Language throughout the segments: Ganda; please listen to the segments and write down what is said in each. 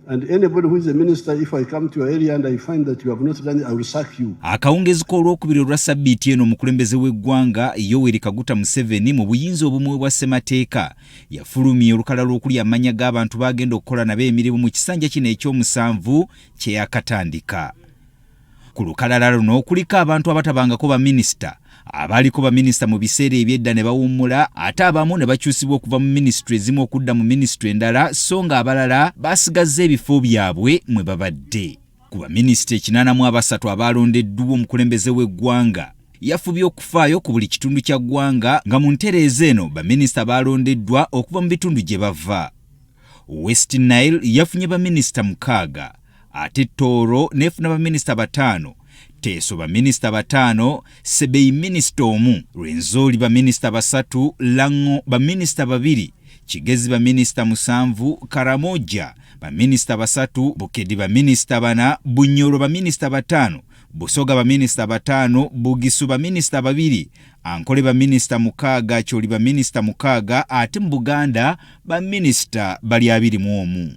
And anybody who is a minister, if I come to your area and I find that you have not done it, I will sack you. Akawungezi k'Olwokubiri olwa ssabbiiti eno, omukulembeze w'eggwanga Yoweri Kaguta Museveni, mu buyinza obumuweebwa ssemateeka, yafulumya olukalala okuli amannya g'abantu bagenda okukola nabo emirimu mu kisanja kino ekyomusanvu kye yakatandika. Ku lukalala luno kuliko abantu abatabangako baminisita, abaaliko baminisita mu biseera ebyedda ne bawummula, ate abamu ne bakyusibwa okuva mu minisitule ezimu okudda mu minisitule endala, so nga abalala basigazza ebifo byabwe mwe babadde. Ku baminisita 83 abaalondeddwa, omukulembeze w'eggwanga yafubye okufaayo ku buli kitundu kya ggwanga, nga mu ntereeza eno baminisita baalondeddwa okuva mu bitundu gye bava. West Nile yafunye baminisita 6, ate Tooro n'efuna baminisita 5, Teeso baminisita 5, Sebei minisita 1, Rwenzori baminisita 3, Lango baminisita 2, Kigezi baminisita 7, Karamoja baminisita 3, Bukedi baminisita 4, Bunyoro baminisita 5, Busoga baminisita 5, Bugisu baminisita 2, Ankole baminisita 6, Acholi baminisita 6, ate mu Buganda baminisita bali 21.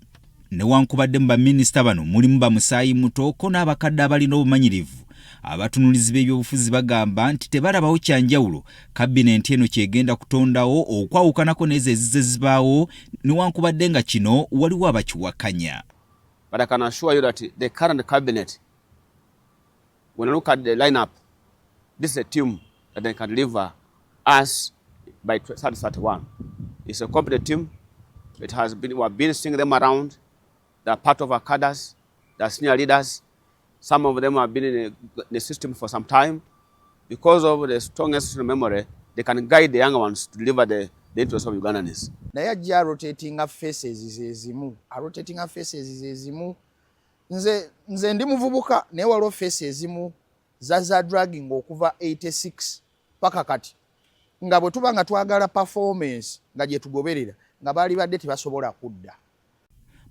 Newankubadde mu baminisita bano mulimu bamusaayi muto ko n'abakadde abalina obumanyirivu, abatunulizi b'ebyobufuzi bagamba nti tebalabawo kyanjawulo kabinenti eno kyegenda kutondawo okwawukanako n'ezo ezize zibaawo, newankubadde nga kino waliwo abakiwakanya. But I can assure you that the current cabinet, when I look at the lineup, this is a team that they can deliver us by 2031. It's a competent team. It has been, we have been seeing them around. They are part of our cadres. They are senior leaders. Some of them have been in the system for some time. Because of the strong institutional memory, they can guide the younger ones to deliver the interests of Ugandans. Naye ajja arotatinga faces zezimu, arotatinga faces zezimu. Nze ndi muvubuka, naye waliwo face ezimu zaza dragging okuva 86 paka kati, nga bwe tuba nga twagala performance nga gye tugoberera, nga baali badde tebasobola kudda.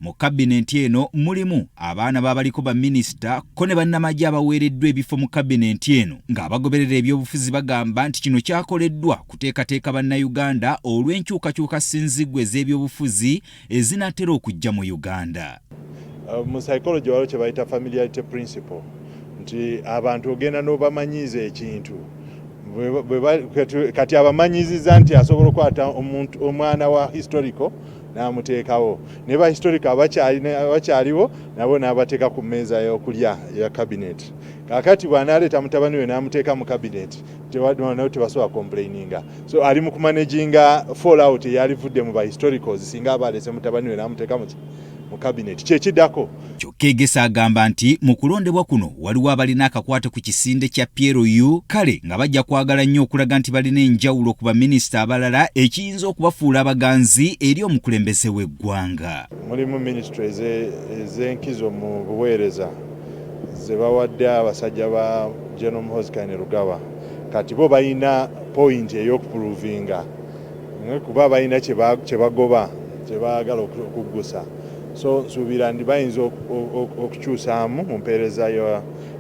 Mu kabinenti eno mulimu abaana b'abaliko baminisita ko ne bannamagye abaweereddwa ebifo mu kabinenti eno, ng'abagoberera ebyobufuzi bagamba nti kino kyakoleddwa kuteekateeka Bannayuganda olw'enkyukakyuka sinziggwa ez'ebyobufuzi ezinaatera okujja mu Uganda. Mu psychology waliwo kye bayita familiarity principle, nti abantu ogenda n'obamanyiiza ekintu. Kati abamanyiziza nti asobola okukwata omuntu, omwana wa historical n'amuteekawo, ne ba historical abakyaliwo nabo n'abateeka ku mmeeza y'okulya ya cabinet. Kaakati bw'anaaleeta mutabani we n'amuteeka mu cabinet, nabo tebasobola complaininga. So ali mu kumanaginga fallout eyalivudde mu ba historicals singa aba aleese mutabani we n'amuteeka mu cabinet kyekiddako. Kyokka Egesa agamba nti mu kulondebwa kuno waliwo abalina akakwate ku kisinde kya PLU, kale nga bajja kwagala nnyo okulaga nti balina enjawulo ku baminisita abalala, ekiyinza okubafuula abaganzi eri omukulembeze w'eggwanga. Mulimu minisitule ez'enkizo mu buweereza ze bawadde abasajja ba General Muhoozi Kainerugaba. Kati bo balina point ey'okuprovinga, kuba balina kye bagoba, kye baagala okuggusa. So nsuubira nti bayinza okukyusaamu mu mpeereza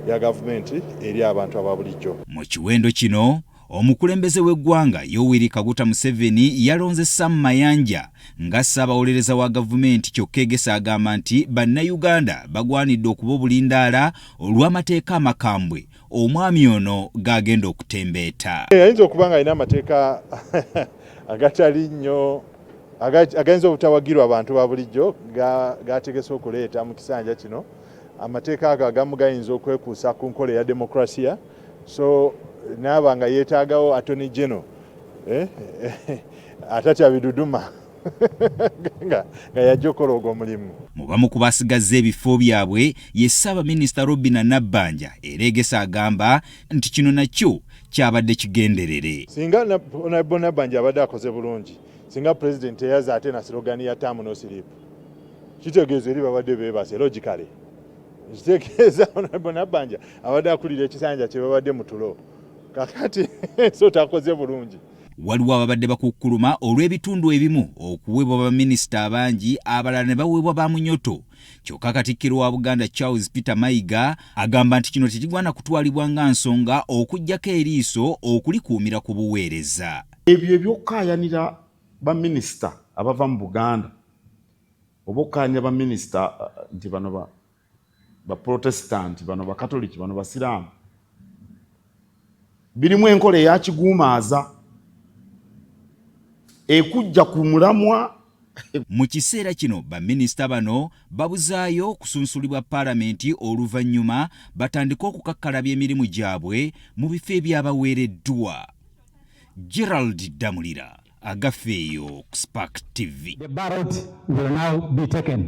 ya gavumenti eri abantu aba bulijjo. Mu kiwendo kino, omukulembeze w'eggwanga Yoweri Kaguta Museveni yalonze Sam Mayanja nga ssaabawolereza wa gavumenti. Kyokka Egesa agamba nti Bannayuganda bagwanidde okuba obulindaala olw'amateeka amakambwe omwami ono g'agenda okutembeeta. Ayinza okuba nga alina amateeka agatali nnyo, agayinza obutawagirwa abantu ba bulijjo, gategese okuleeta mu kisanja kino. Amateeka ago agamu gayinza okwekuusa ku nkola eya demokrasiya, so naaba nga yeetaagawo attorney general atatya biduduma nga yajja okukola ogwo omulimu. Mu bamu ku basigazza ebifo byabwe ye Ssaabaminisita Robina Nabbanja, era Egesa agamba nti kino nakyo kyabadde kigenderere. Singa Honorable Nabbanja abadde akoze bulungi, singa Pulezidenti teyaza ate na slogan ya "term no sleep". Kitegeeza eri babadde beebase. Logically kitegeeza Honorable Nabbanja abadde akulira ekisanja kye babadde mu tulo. Kakati so takoze bulungi. Waliwo ababadde bakukkuluma olw'ebitundu ebimu okuweebwa baminisita abangi, abalala ne baweebwa ba munyoto. Kyokka Katikkiro wa Buganda Charles Peter Mayiga agamba nti kino tekigwana kutwalibwa nga nsonga, okuggyako eriiso okulikuumira ku buweereza. Ebyo ebyokukaayanira baminisita abava mu Buganda oba okukaayanira baminisita nti bano ba baprotestant, bano bakatoliki, bano basiraamu, birimu enkola eyakiguumaaza ekujja ku mulamwa. Mu kiseera kino baminisita bano babuzaayo okusunsulibwa Paalamenti, oluvannyuma batandike okukakkalabya emirimu gyabwe mu bifo ebyabaweereddwa. Gerald Damulira, Agafeeyo ku Spark TV. The ballot will now be taken.